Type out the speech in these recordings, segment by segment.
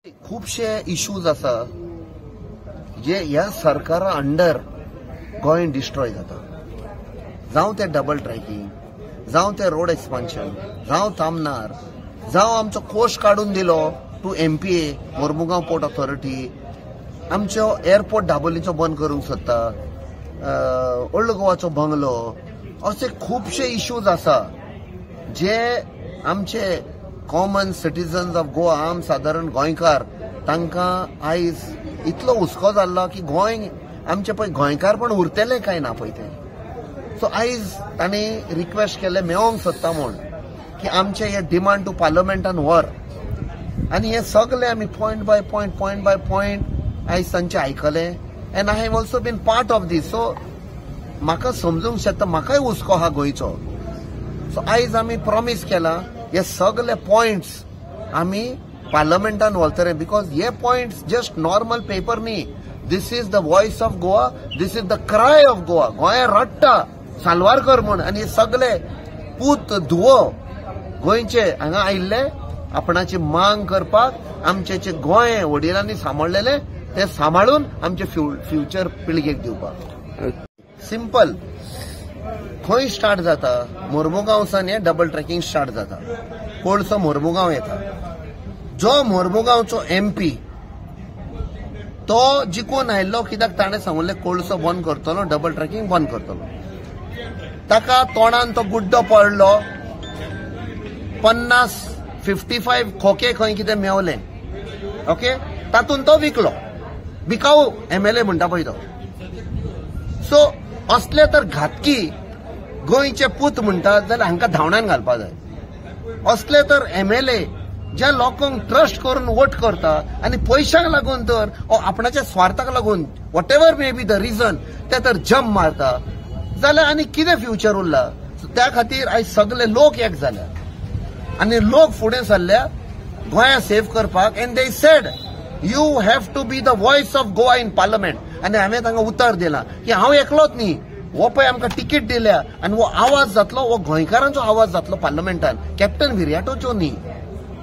खुबशे इश्यूज आसा जे ह्या सरकारा अंडर गोंय डिस्ट्रॉय जाता. जावं ते डबल ट्रॅकिंग, जावं ते रोड एक्सपान्शन, जावं तामनार, जावं आमचो कोश काडून दिलो to MPA Mormugao port authority, आमचो एअरपोर्ट दाबोलीचो बंद करूंक सोदता, ओल्ड गोवाचो बंगलो, असे खुबशे इश्यूज आसा जे आमचे कॉमन सिटीजन्स ऑफ गोवा, आम सादारण गोंयकार, तांकां आयज इतलो हुस्को जाल्लो की गोंय आमचे पळय गोंयकार पण उरतले काय ना पळय ते. सो आयज तांणी रिक्वेस्ट केले मेळोंक सोदता म्हूण की आमचे हे डिमांड टू पार्लमेंटान व्हर आनी हे सगळे आमी point by point, point by point आयज तांचे आयकले. And I have also been part of this. So म्हाका समजूंक शकता, म्हाकाय हुस्को आहा गोंयचो. सो आयज आमी प्रॉमीस केला हे सगळे पॉयंट्स आमी पार्लमेंटान व्हरतले, because हे पॉयंट्स जस्ट नॉर्मल पेपर न्ही. This is the voice of Goa, this is the cry of Goa. गोंया रडटा साल्वार कर म्हूण आनी हे सगळे पूत धुवो गोंयचे हांगा आयिल्ले आपणाची मांग करपाक, आमचे जे गोंय वडिलांनी सांबाळलेले ते सांबाळून आमचे फ्युचर पिळगेक दिवपाक. सिंपल खंय स्टार्ट जाता, मोर्मुगांवसान हे डबल ट्रॅकिंग स्टार्ट जाता, कोळसो मोर्मुगांव येता. जो मोर्मुगांवचो एमपी तो जिखून आयिल्लो कित्याक ताणें सांगलें कोळसो बंद करतलो, डबल ट्रॅकिंग बंद करतलो. ताका तोंडान तो गुड्डो पडलो, 50-55 खोके खंय कितें मेवले, ओके, तातूंत तो विकलो, बिकाऊ एमएलए म्हणटा पळय तो. सो असले तर घातकी गोंयचे पूत म्हणटा जाल्यार हांकां धांवणान घालपा जाय. असले तर एमएलए ज्या लोकांक ट्रस्ट करून वोट करता आनी पयशांक लागून तर आपणाच्या स्वार्थाक लागून whatever may be the reason ते तर जम्प मारता जाल्यार आनी कितें फ्युचर उरला. त्या खातीर आयज सगळे लोक एक जाल्या आनी लोक फुडें सरल्या गोंया सेव करपाक. And they said you have to be the voice of Goa in parliament. आनी हांवें तांकां उतर दिलां की हांव एकलोच न्ही, हो पळय आमकां तिकीट दिल्या आनी हो आवाज जातलो, हो गोंयकारांचो आवाज जातलो पार्लमेंटान, कॅप्टन विरियाटोचो न्ही,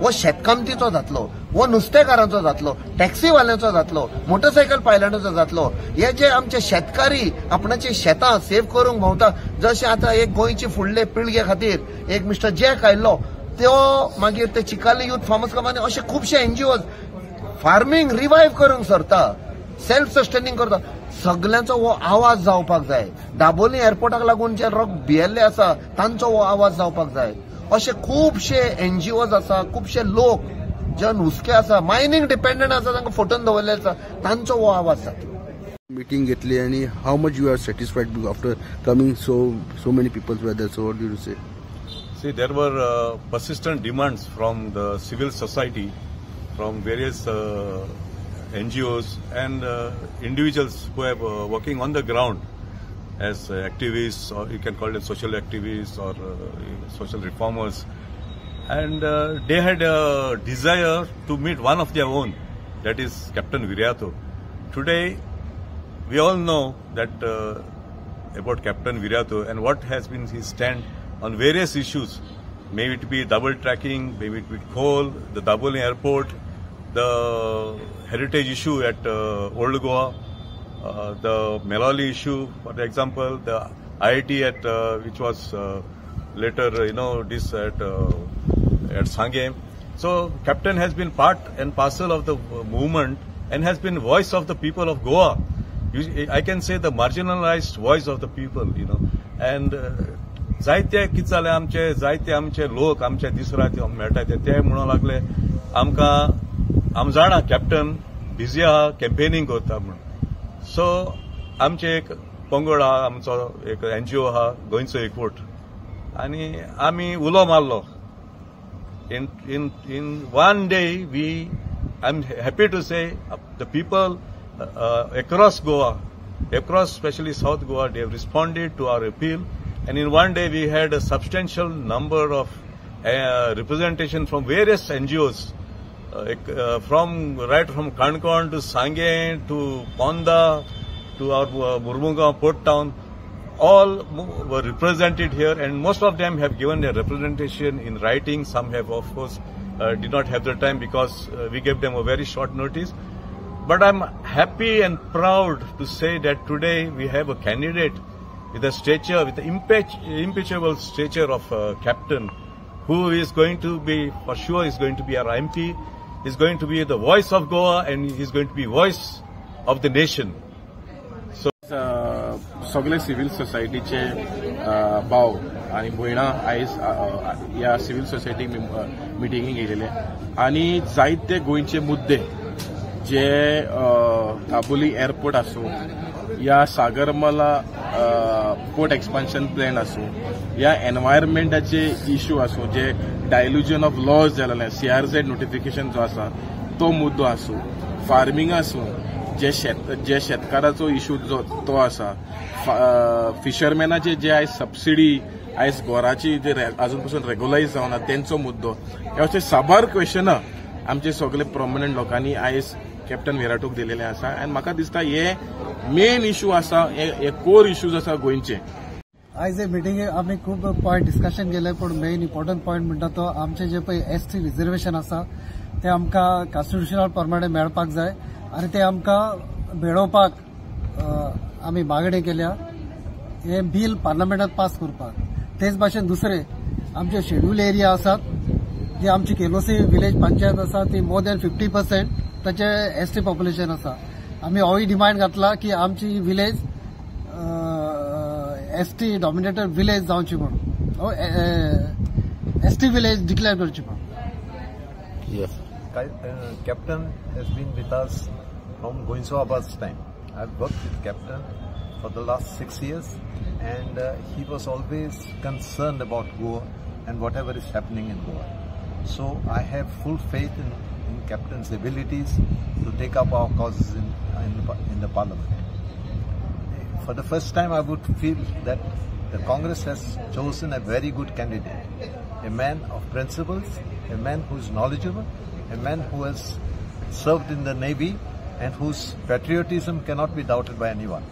हो शेतकामतीचो जातलो, हो नुस्तेकारांचो जातलो, टॅक्सीवाल्यांचो जातलो, मोटरसायकल पायलटांचो जातलो. हे जे आमचे शेतकारी आपणाची शेतां सेव करूंक भोंवता, जशें आतां एक गोंयची फुडले पिळगे खातीर एक मिस्टर जॅक आयिल्लो, त्यो मागीर ते चिकाली युथ फार्मर्स कंपनी, अशे खुबशे एनजीओ फार्मींग रिवायव करूंक सरता, सेल्फ सस्टेनिंग करता. सगल्यांचो हो आवाज जावपाक जाय. दाबोली एअरपोर्टाक लागून जे रोग भियेल्ले आसा तांचो हो आवाज जावपाक जाय. अशे खुबशे एनजीओज आसा, खुबशे लोक जे हुस्के आसा, मायनींग डिपेंडंट आसा, तांकां फोटोन दवरले आसा, तांचो हो आवाज जातलो. मिटींग घेतली आनी how much you are satisfied after coming so many people were there, so what do you say? See, there were persistent demands from the civil society, from various NGOs and individuals who have working on the ground as activists, or you can call them social activists or social reformers. And they had a desire to meet one of their own, that is Captain Viriato. Today, we all know that about Captain Viriato and what has been his stand on various issues, may it be double tracking, may it be coal, the Dabolim airport, the heritage issue at Old Goa, the Meloli issue, for example, the IIT at which was later, this at Sanguem. So Captain has been part and parcel of the movement and has been voice of the people of Goa. I can say the marginalized voice of the people, And जायते कितें जालें आमचे, जायते आमचे लोक आमचे दीस रात मेळटा ते म्हणूंक लागले आमकां, आम जाणा कॅप्टन बिजी आहा, कॅम्पेनिंग करता म्हणून. सो आमचे एक पंगड आहा, आमचो एक एनजीओ आहा गोंयचो एकवट, आनी आमी उलो मारलो. In in in one day we, I am happy to say the people across Goa, across specially South Goa, they have responded to our appeal. And in one day we had a substantial number of representation from various NGOs, from right from Canacona to Sanguem to Ponda to our Mormugao port town. All were represented here, and most of them have given their representation in writing. Some have, of course, did not have the time because we gave them a very short notice. But I'm happy and proud to say that today we have a candidate with a stature, with the impeachable stature of a captain, who is going to be, for sure, is going to be our MP, is going to be the voice of Goa, and is going to be voice of the nation. So, सगळे civil सोसायटीचे भाव आनी भयणां आयज ह्या civil society मिटिंगेक येयलेले आनी जायते गोंयचे मुद्दे जे दाबोली एअरपोर्ट आसूं या सागरमाला पोर्ट एक्सपान्शन प्लॅन आसूं या एनवायरमेंटाचे इश्यू आसूं, जे डायल्युजन ऑफ लॉज जालेले, सीआरझेड नोटिफिकेशन जो आसा तो मुद्दो आसूं, फार्मींग आसूं, जे शेतकाराचो इश्यू जो तो आसा, फिशरमॅनाचे जे आयज सबसिडी आयज गोराची जे अजून पसून रेगुलायज जावना तेंचो मुद्दो, हे अशे साबार क्वेश्चनां आमचे सगळे प्रोमिनंट लोकांनी आयज कॅप्टन विराटूक दिलेले आसा. आनी म्हाका दिसता हे मेन इश्यू आसा, हे कोर इश्यूज आसा गोंयचे. आयज हे मिटिंगेक आमी खूब पॉयंट डिस्कशन केले, पूण मेन इम्पॉर्टंट पॉयंट म्हणटा तो आमचे जे पळय एस टी रिजर्वेशन आसा ते आमकां कॉन्स्टिट्युशनल प्रमाणे मेळपाक जाय आनी ते आमकां मेळोवपाक आमी मागणी केल्या हे बील पार्लमेंटात पास करपाक. तेच भाशेन दुसरे आमचे शेड्यूल एरिया आसात, जे आमची केलोसी विलेज पंचायत आसा ती मोर दॅन 50% ताचे एस टी पॉप्युलेशन आसा. आमी होय डिमांड घातला की आमची village S T dominated village जावची म्हणून, एस टी विलेज डिक्लेअर करची म्हणून. Captain has been with us from Goencho Aba's time. I've worked with Captain for the last 6 years, and he was always concerned about Goa and whatever is happening in Goa. So I have full faith in Captain's abilities to take up our causes in the Parliament. For the first time, I would feel that the Congress has chosen a very good candidate, a man of principles, a man who is knowledgeable, a man who has served in the Navy and whose patriotism cannot be doubted by anyone.